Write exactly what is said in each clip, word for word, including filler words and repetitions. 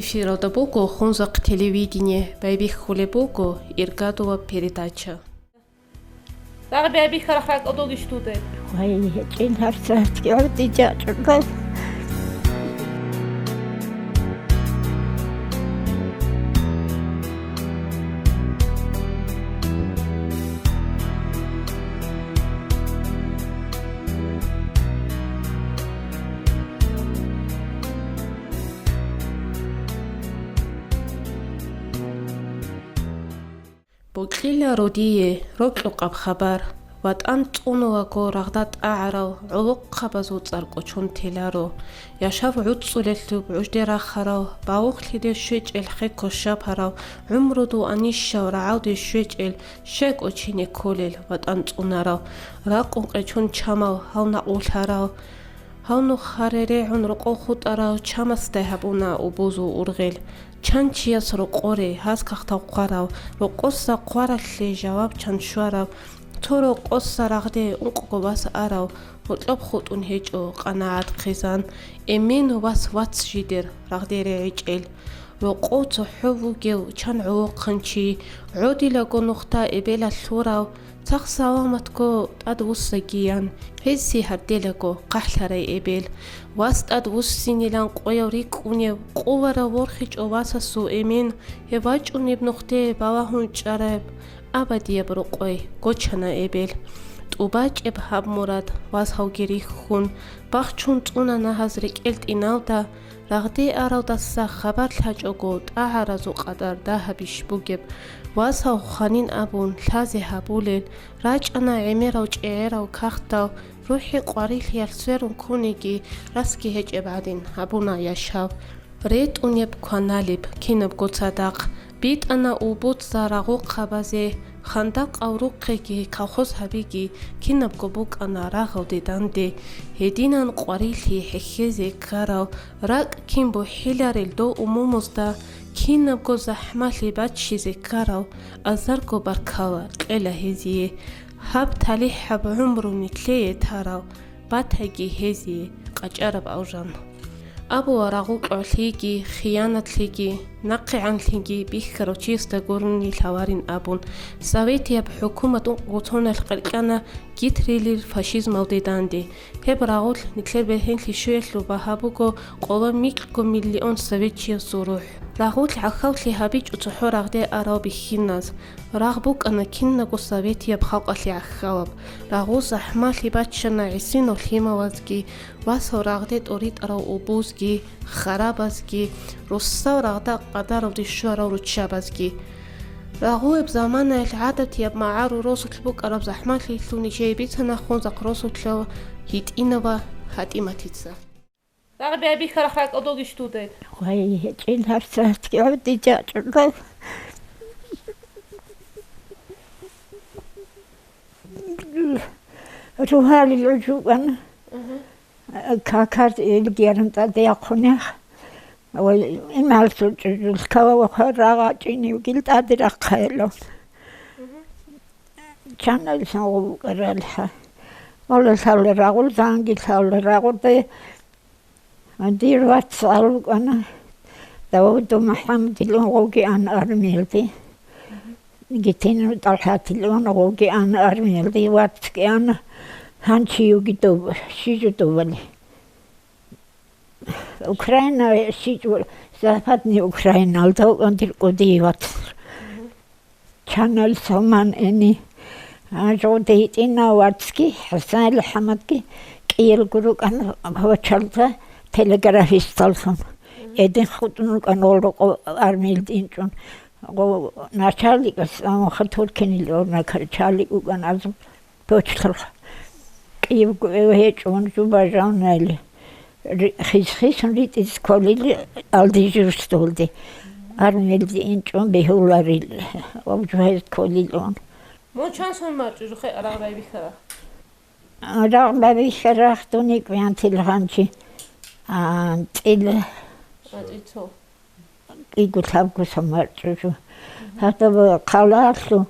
Эфиралда буго Хунзахъ телевидение, байбихьулеб буго Иргадова передача. Рагъ байбихьарах ракӀалдолищ дуда? Вай, гьечӀин гьабсагӀатги гӀодизе чӀугав. Бокьила родие рокьукъаб хабар, ВатӀан цӀунулаго рагъда тӀагӀарав гӀолохъабазул цӀар кӀочон теларо. Яшав гӀуцӀцӀулелъуб гӀужде рахарав, бавухълъиде щвечӀел хеко щапарав, гӀумрудул анищав рагӀалде щвечӀел щай кӀочине кколел ВатӀан цӀунарав, ракъун къечун чамав гьав накъулъарав, гьав нухаре регӀун рокъов хутӀарав чамасдай гьабуна убузул ургъел. Чан чияс рокъоре, гьаз кагътав хъварав, рокъоса хъваралъе жаваб чан щварав, цо рокъоса рагъде ункъго вас арав, гьоркьоб хутӀун гьечӀо къанагӀат хъизан, эмен вас вац жидер рагъде регӀичӀел. Рокъов цохӀо вугев чан гӀолохъанчи, гӀодилаго нухда эбелалъ лъурав, цахъ саламатго тӀадвуссагиян, гьесие гьарделаго хъахӀлъарай эбел. Вас тӀадвуссинилан къояв рикӀкӀунев, къуварав ворхичӀо васасул эмен, гьев вачӀунеб нухде балагьун чӀараб абадияб рокъой гочана эбел. ТӀубачӀеб гьаб мурад вас гьавги рихьун, бахчун цӀуна нагьаз рекӀел тӀиналда, Рагъде аралдаса хабар лъачӀого тӀагӀаразул къадар дагьабищ бугеб, васав хванин абун лъазе гьабулел, рачӀана гӀемерав чӀегӀерав кагътал, рухӀи къварилъиялъ сверун ккунеги расги гьечӀеб гӀадин гьабуна яшав. РетӀунеб кваналеб кинабго цадахъ, битӀана убуца рагъухъабазе, хандакъав рухъеги колхоз гьабиги кинабго букӀана рагъалде данде, гьединан къварилъи хӀехьезе ккарал, ракӀ кин бухӀиларел дов умумузда кинабго захӀмалъи баччизе ккарал, азарго баркала кьела гьезие. Гьаб талихӀаб гӀумру нилъее тарал, батайги гьезие къачӀараб алжан. Абула рагъукьалъиги, хиянатлъиги, нахъегӀанлъиги бихьарав чиясда гурони лъаларин абун, советияб хӀукумат ункъго цоналъ къеркьана Гитлерил фашизмалде данде. Гьеб рагъулъ нилъер бергьенлъи щуялъул багьа буго къоло микьго миллион советчиясул рухӀ. Рагъулъ гӀахьаллъи гьабичӀо цохӀо рагъде арал бихьиназ. Рагъ букӀана кинабго советияб халкъалъе гӀахьалаб. Рагъул захӀмалъи баччана гӀисинав лъималазги, васал рагъде тӀоритӀарав убузги, харабазги, руссал рагъда къадаралде щварал руччабазги. Рагъуяб заманаялъ гӀадатияб магӀарул росулъ букӀараб захӀмалъиялъул нижее бицана Хунзахъ росулъа ГьитӀинова ГьатӀиматица. Рагъ байбихьарах ракӀалдолищ дуда? Вай, гьечӀин гьабсагӀатги гӀодизе чӀугав. Ругьалил гӀуж вукӀана. Мгм. Какар илги яран тӀаде яхъунех. Ва имгьалсул чӀужулъ кававухъа рагъачӀинив гил тӀаде рахъайилан. Мгм. Чанайилъан гъов вукӀаралха. Валла лъала рагъул, занги лъала рагъуде. Дир вацал вукӀана, Давуду МухӀаммадилан гъовги ана армиялде. Гитину ТӀалхӀатилан гъовги ана армиялде, вацги ана, гьанчи юги доб, щижу добали. Украина щичӀо, Западный Украиналда вукӀан дир кӀудияв вац. Чанал Салман эни, а, жо дейтӀина вацги, ХӀасан ГӀалихӀамадги кӀиялго рукӀана гьочалда телеграфисталлъун. Эдин хутӀун рукӀана гъол рокъо армиялде инчӀун. Гъо-, начальникас, амха Туркинил начальник вукӀана азу. Почталъ кӀиябго гьечӀо, жуба жанайилан. Ри-, хис-, хисун ритӀизе кколел алдиржурсдулде. Армиялде инчӀун бегьуларел, ва жугьез кколилан. Мун чан сон марчӀужухъе рагъ байбихьарах? Рагъ байбихьарах дуникӀ вянтил гъанчи. А, цӀила. А, цӀицо. КӀиго-лъабго сон марчӀужу. Гьадаб хъалалъу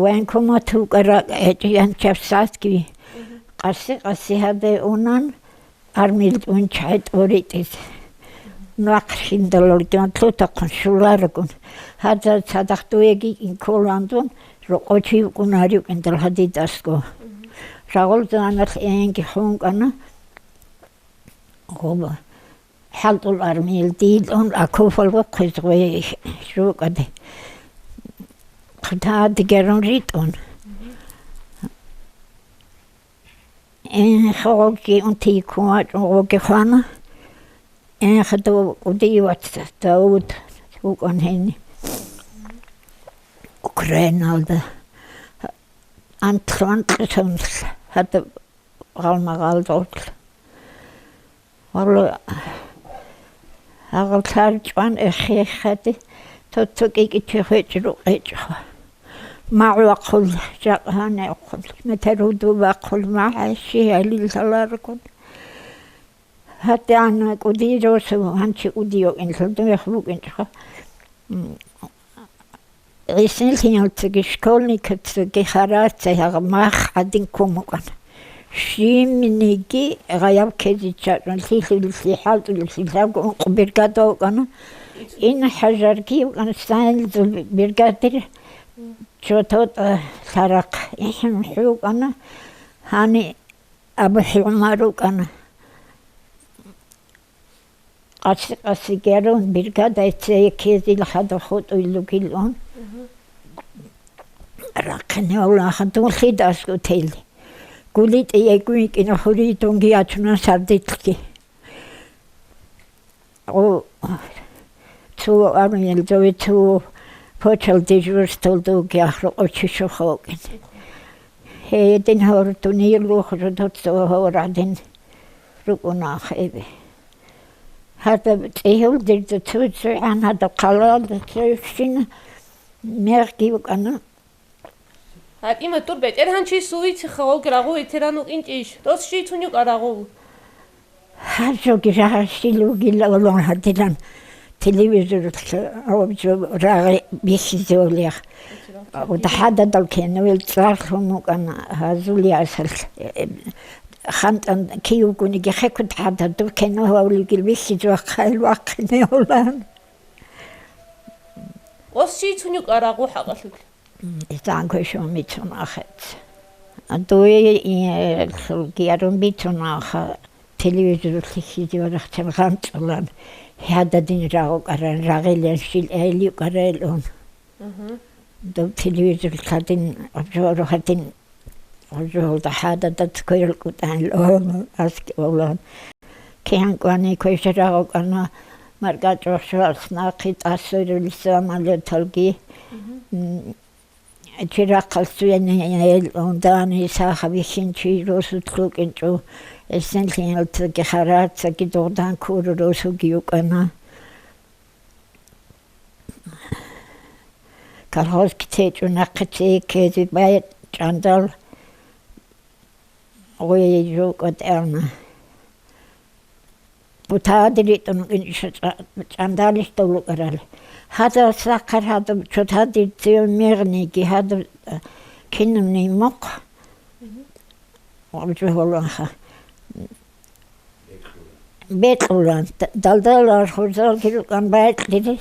военкомат вукӀараб гьечӀ янчаб садги. Мгм. Къаси-къаси гьаде унан, армиялде ун чагӀи тӀоритӀизе. Нахъ хьиндалалги анлъутахъун щуларагун, гьазда цадахъ дуеги инколандун, рокъов чи вукӀунарев кӀиндал гьадидасго. Рагъулзаналъ энги хункӀана, гъоба, хӀалтӀул армиялде илъун, окопал вохъизе гъой жукъаде. Хъутадигерун ритӀун. Эн, хогъги унти ккун вачӀун гъоги хвана. Эн, хадув кӀудияв вац Давуд вукӀун гьениб Украиналда. Анлъу-анкьусанлъ гьадаб гъалмагъалдулъ. Валла, гьагъал лъар чӀван эхе-эхеде, цо-цо кӀикӀичи хвечӀ рукъечӀо. МагӀу вахъул, жакъа гьанивахъул, метер гьудул вахъул, магӀа щи гьалил лъаларгун. ГьатӀана кӀудияб росу, гьанчи кӀудияв инлъул, дун вехун букӀинчӀоха. М, гӀисинлъиялцаги, школьникацаги, харарцай гьагъ мах гӀадин ккун букӀана. Щибниги гъаяб ккезе чӀарун, лъилъулелъи, хӀалтӀулелъи лъабго ункъо бригада вукӀана. Ин хӀажарги вукӀана, Сталинзул бригадир, чототӀа лъарахъ. ИхӀун хӀу вукӀана, гьани Абу ГӀумар вукӀана. Къаси-къаси герун, бригадайца ккезил хадуб хутӀуй лугилун. Мгм. Рахъине вула хадуб лъидасго тели. ГулитӀи ягу йикӀина хуридунги ячуна сардилъги. О, цо армиялда, цо почталде дежурствалда вугев рокъов чи щоха вукӀин. Гьедин гьордунил вухрудуца гьоргӀадин рукӀуна ахӀи. Гьадаб цӀигьулдирда цо-цогӀан, гьадаб хъалалда цойщина мегъги вукӀана. ГьатӀима, дур бетӀергьан чи сувициха, валги рагъу ветеран вукӀинчӀищ? Дос щицун юкӀа рагъул? Гьаб жоги рагъ щил вугилан гьадилан телевизоралъ гьаб жо рагъи бихьизевлъи. ГъудахӀададал киновел цӀарлъун вукӀана гьазул ясалъ. ХантӀан кив вугониги хекудахӀада, дуб кино гьавлигил бихьизе вахъайил вахъине гьолан. Ос щицун юкӀа рагъу хӀакъалъулъ? М, изан квешун мицун ахец. Дуе, э, лъулги ярун бицун аха, телевизор лъихьизе варахтел гъанцӀулан, гьададин рагъу кӀаран, рагъилан щил эли кӀарайлун. Мгм. Доб телевизор лъадин, обзору гьадин, обзорда хӀададат кверал кӀутӀанлъун, аскӀовлан. КигӀан кӀвани квешарагъ вукӀана, маркӀачӀухъ щварц нахъе тӀасурулел самолеталги. Мгм. М, чирахъал цуяне гьел ундани саха бихьинчи росулъ рукӀинчӀо, гӀисинлъиялцаги харарцаги догъдан ккуру росуги йукӀана. Колхозги течӀо нахъе цее ккезе бай чӀандал гъой жо кӀватӀална. Утади ритӀун чӀа-, чӀандалищ довлукӀарал. Гьадал сахъар гьадаб чотадир цеве мегъниги гьадаб, э, кинабни мухъ. Гьаб жо гьоланха. Бекьулан. Д-, далдалал хурзалги рукӀан байкьири.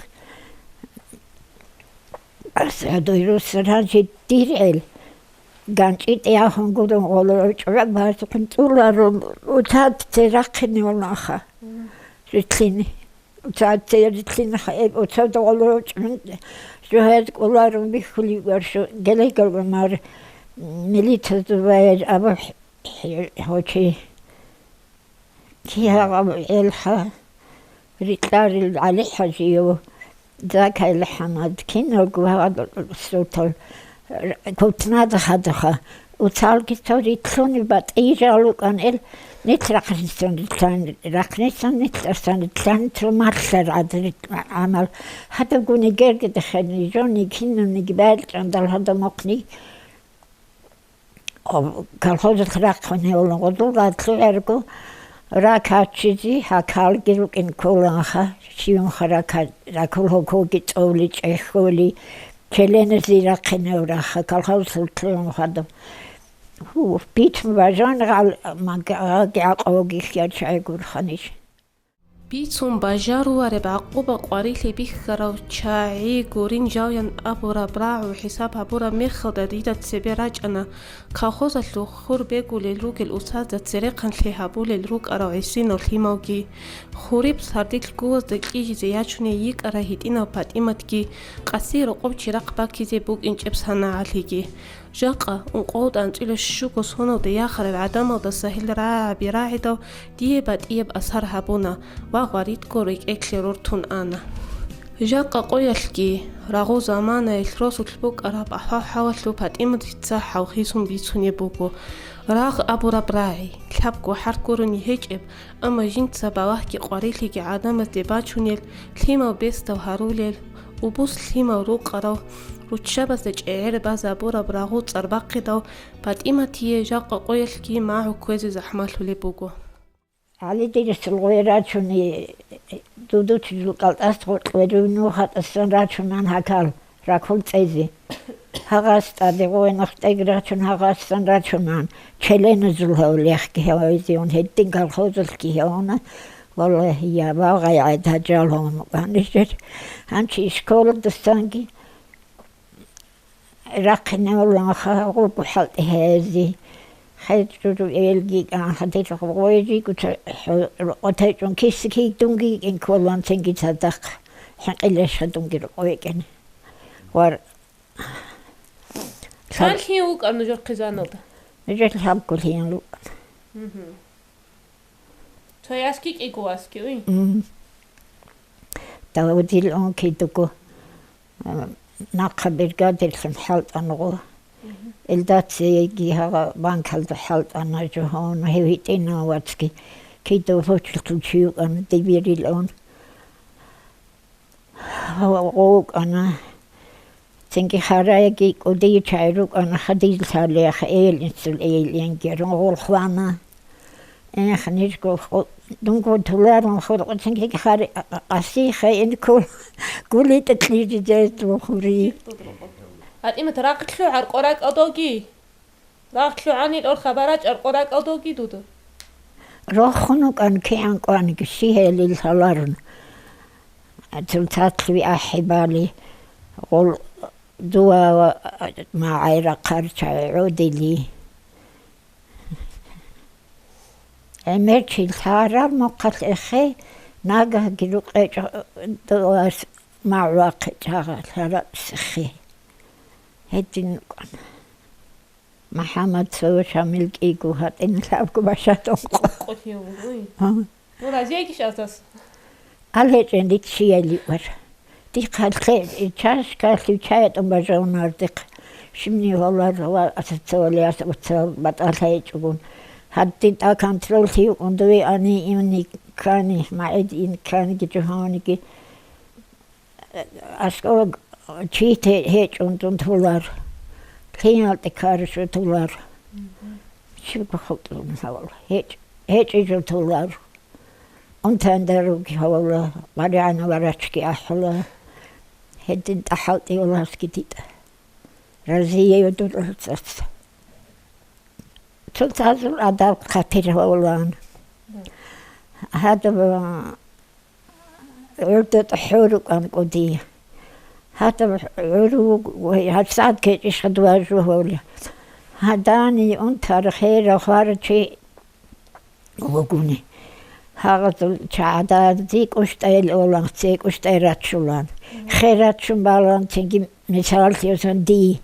Асадуй руссаран жиддиргӀел. ГанчӀитӀи ахун гурун гъоло чӀугӀа базухъун цӀуларун, уцад церахъине вунаха. Мгм. Ритлъини. Уцад церитлъинаха, эб уцад гъоло чӀун, жугьез кӀоларун бихьулев варшу, гелегал мар, милица зубаер абу хӀ-, хӀ-, гьочи. Кигьагъав гӀелха рикьарил ГӀалихӀажиев, Закай ЛахӀмад, киналго гьагъал сортал кутнада хадаха. Уцалги цо ритлъуни батӀи жал рукӀан ил, нилъ рахънисан ритлъан, рахънисан нилъ арсан ритлъан цо малъар гӀадрил гӀамал. Гьадабгуни гергидахъени, жони кинабниги байрчӀандал гьадамухъни. Колхозалъ рахъун гьевлан гъодул ратлу гӀерго, рак гьаччизе гьакалги рукӀин кколанха, щиванха рака-, ракул гьокоги цӀовли, чӀехьоли, челенизе рахъин гьев раха, колхозалъ лъугӀун хадаб. Гьу, бицун бажан гъал-, мага-, гьаги гӀакъаваги хьячагӀи гурханищ. Бицун бажарулареб гӀакъуба къварилъи бихьарав чагӀи гурин жавян абураб рагӀу хӀисаб гьабураб мехалда дида цебе рачӀана колхозалъул хур бегулел ругел уцазда церехъанлъи гьабулел рукӀарал гӀисинал лъималги, хуриб сардилъ гувазда кьижизе ячуней йикӀарай гьитӀинав ПатӀиматги, къаси рокъоб чирахъ баккизе букӀинчӀеб санагӀалъиги. Жакъа, ункъоялда анцӀила щуго соналда яхараб гӀадамалдаса гьел рагӀаби рагӀидал, дие батӀияб асар гьабуна ва гъваридго рекӀелъе рортун ана. Жакъа къоялъги, рагъул заманаялъ росулъ букӀараб ахӀвал-хӀалалъул ПатӀиматица хӀалхьисун бицунеб буго. Рагъ абураб рагӀи, лъабго хӀарп гурони гьечӀеб, амма жинца балагьги къварилъиги гӀадамазде бачунел, лъимал бесдал гьарулел, убус лъимал рукъарал, руччабазда чӀегӀер базабураб рагъул цӀар бахъидал, ПатӀиматие жакъа къоялъги магӀу кквезе захӀмалъулеб буго. ГӀалидирисул гъой рачуни, дудучидул кӀалтӀас гъоркье руйнугьатӀасан рачунан гьакал, ракул цӀезе. Гьагъас тӀаде гъой нахтӀеги рачун, гьагъасан рачунан, челеназул гьавлехги гьавизеун, гьедин колхозалъги гьавуна. Валлагьи, я багъай гӀед гьажал гьавун вукӀанищ. Гьанчи школадасанги рахъинавуланха гъугу хӀалтӀи гьезе. ХӀечӀо жугӀелги кӀан хадир гъойжи гуца хӀо-, рокъотечӀун киси-кигдунги кӀин кколан цинги цадахъ хӀинкъилешха дунги рокъо икӀин. Вар Лъан-, Лъан лъие вукӀа нужер хъизаналда? Нужер лъабго лъиян вукӀана. Мгм. Цо ясги кӀиго васги, уй? Мгм. Давудил он кидуго, а, нахъа бригадирлъун хӀалтӀаного. Мгм. Элдацеги гьагъа банкалда хӀалтӀана жо гьавуна, гьев гьитӀинав вацги кидав почталъул чи вукӀана, дибирил он. Гъо-, гъо вукӀана. Цинги хараяги кӀудияй чагӀи рукӀана, хадирлъалиха эйл инсул эйл ингерун гъол хвана. Эх, нижго ху-, дунго туларун хуркъу цинги хари-, къасихъе инкул гулитӀа кьижидез вухури. АтӀимат рахъ лъугӀар къоракӀалдоги? Рахъ лъугӀанил ор хабар рачӀар къоракӀалдоги дуда. Рохун вукӀан кигӀан кӀваниги щигьелил лъаларун. Цунцалъ ви ахӀи бали, гъол дува ва магӀай рахъарчагӀи гӀодили. ГӀемер чи лъарал мухъалъ эхе, нагагьги рукъечӀо дувас магӀу вахъичӀ гьагъа лъарабсихъе. Гьедин вукӀана. МухӀаммад цо Шамил кӀиго гьатӀина лъабго башатун къо-, къолъи вугъуй. А. Ну, разиягищ аздас? Ал гьечӀен дицияли вар. Дихъа лъе-, чашкалъи чаятӀун бажавунар дихъ. Щибни гьалар ва асацавали ас уца батӀалъа гьечӀогун. Гьадин тӀа контроллъи юкӀун дуе ани имни ккани, магӀид ин кканиги жугьавниги. АскӀоб чи те-, гьечӀун дун тулар. Лъиялде каришу тулар. Мгм. Щибго хутӀун гьавал. ГьечӀ-, гьечӀи жо тулар. Унтандаруги гьавала, Маригьана варачги ахӀула. Гьедин тӀахӀалтӀи валасги дида. Разие дур цаца. Цоцазул адаб хъатир гьавулан. Гьадаб ГӀурда тӀахӀурукӀан кӀудияй. Гьадаб гӀуру вуго, гьабсагӀат гьечӀищха дуважу гьавли. Гьадани унтар хера хварачи вугуни. Гьагъазул чагӀадази кӀущтӀайил олан, цей кӀущтӀай рачулан. Хер рачун балан цинги Мисаллъиялъан дий,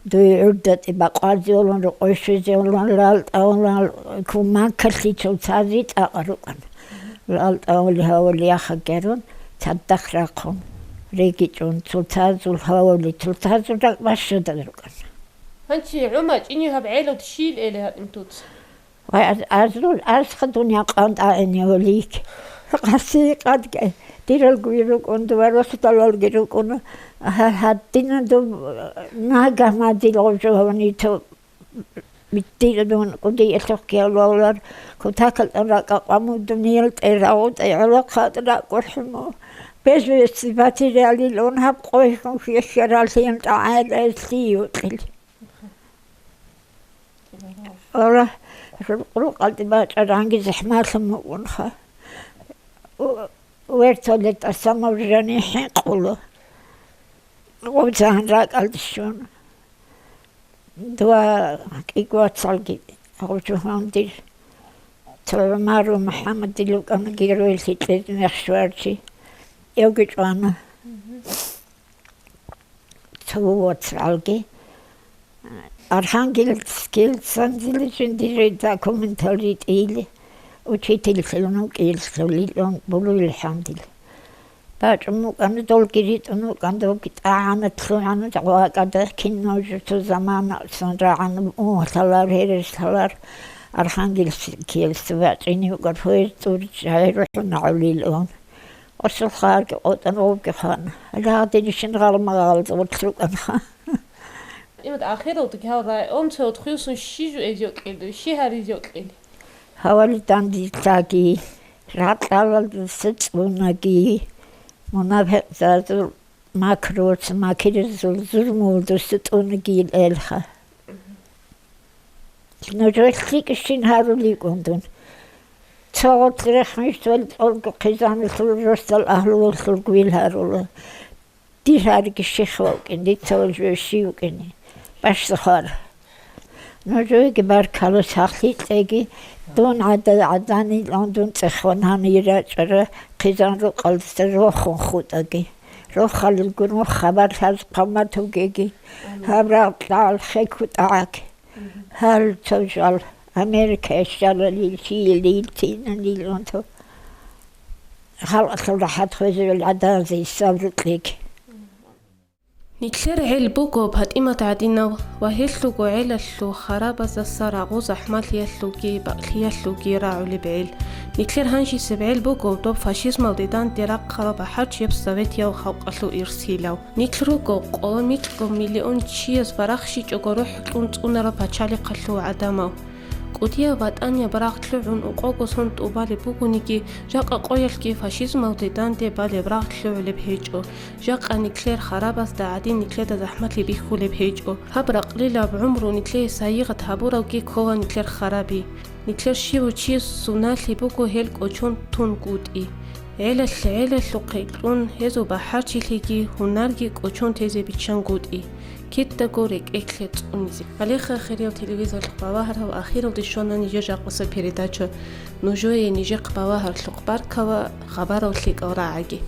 дуе гӀурда тӀибакъвазеулан, рукъойщвезеулан, лалтӀаулан, куманкалъи цоцазе цӀакъ рукӀана. ЛалтӀаули гьавули яхагерун, цадахъ рахъун, регичӀун, цоцазул гьавули, цоцазул ракӀбащадал рукӀана. Гьанчи, ГӀума, чӀини гьаб гӀелаб щил эли гьатӀимтуц? Ва аз-, азул, азха дунъя къантӀа гӀенивулик. Къаси къадги, диралги рукӀун, дова росдалалги рукӀун, гьа-, гьадина дуб нагагь мадил гъожо гьавни то, дира дун кӀудиялъухъги гьавлавлар, кутакалъан ракӀа къаму дуниял тӀерагъу тӀегӀола хъатӀ ракӀурхӀуну. Бежевецци батириалил ун гьаб къойхун хьехьаралъиян тӀагӀелаялъи юкьил. Аллагь, рукъалде бачӀаранги захӀмалъун мукӀунха. У-, вертолеталъ самоврезание хӀинкъула. Гъоб загьан ракӀалде щун. Дова кӀиго вацалги гъоб жугьандир. Цо ГӀумару МухӀаммадил вукӀана героялъе кьезе мех щварчи. Эвги чӀвана. Цо вацалги. Архангельскиялдасан жиндир документал ритӀийилан, учительлъун вукӀиялъулилан булуилан гьандил. БачӀун букӀана, долги ритӀун букӀана, долги тӀагӀана, лъугӀана, гъвакӀада кино жо цо замана сон рагӀана, мугьлъалар, гьереслъалар, Архангельскиялдаса бачӀине вукӀар поезд тӀур жагьи рухӀун гӀолилан. Осулхъарги къотӀун гъобги хвана. Гьале гьадинищин гъалмагъалда гъорлъ рукӀанха. Имад ахиралдаги гьал район цо хъуюсун щи жуэзе кьел, щи гьаризе кьел? Гьавали дандилъаги, ракьалалдаса цӀунаги, мунапикъзазул макруц, макирзул зулмулдаса тӀунаги илелха. Нужер лъикӀищин гьаруликӀун дун. Цо гъорлъ рехмиш вел тӀолго хъизаналъул росдал агьлуялъулгуил гьарула. Дир гьариги щихъ вукӀин, дица вал жо щив вукӀине. Бащдахъ вара. Нужееги баркала, сахлъи кьеги, дун гӀада-, гӀаданилан дун цӀехун гьанир рачӀара, хъизан рукъалдаса рохун хутӀаги. Рохалилгун хабар лъаз хъамат вугеги, гьаб рагъ кьал хел кутӀагӀаги. Гьал цо жал Америкае щалалил, чиял, ил, цинанил унту. Халкъалъул рахӀат хвезарал гӀадамазе гьисаб рукьиги. Нилъер гӀел буго ПатӀимат гӀадинав ва гьелъулго гӀелалъул харабаздаса рагъу-захӀмалъиялъулги бакълъиялъулги рагӀулеб гӀел. Нилъер гьанжесеб гӀел буго доб фашизмалде данде рахъараб бахӀарчияб советияв халкъалъул ирсилав. Нилъ руго къоло микьго миллион чияс барахщичӀого рухӀ кьун цӀунарал пачалихъалъул гӀадамал. КӀудияб ватӀанияб рагъ лъугӀун укъого сон тӀубалеб бугониги, жакъа къоялъги фашизмалде данде балеб рагъ лъугӀулеб гьечӀо. Жакъа нилъер харабазда гӀадин нилъеда захӀмалъи бихьулеб гьечӀо. Гьаб ракълилаб гӀумру нилъее сайигъат гьабуравги ккола нилъер хараби. Нилъер щивав чи суналъи буго гьел кӀочон тунгутӀи. ГӀелалъ гӀелалъухъе кьун гьезул бахӀарчилъиги гьунарги кӀочон тезе биччангутӀи. Кидаго рекӀелъе цӀунизе. Гьалеха, хириял телевизорлъухъ балагьарал, ахиралде щвана нижер жакъасеб передача. Нужее нижехъ балагьарлъухъ баркала, хабарал лъикӀал рагӀаги.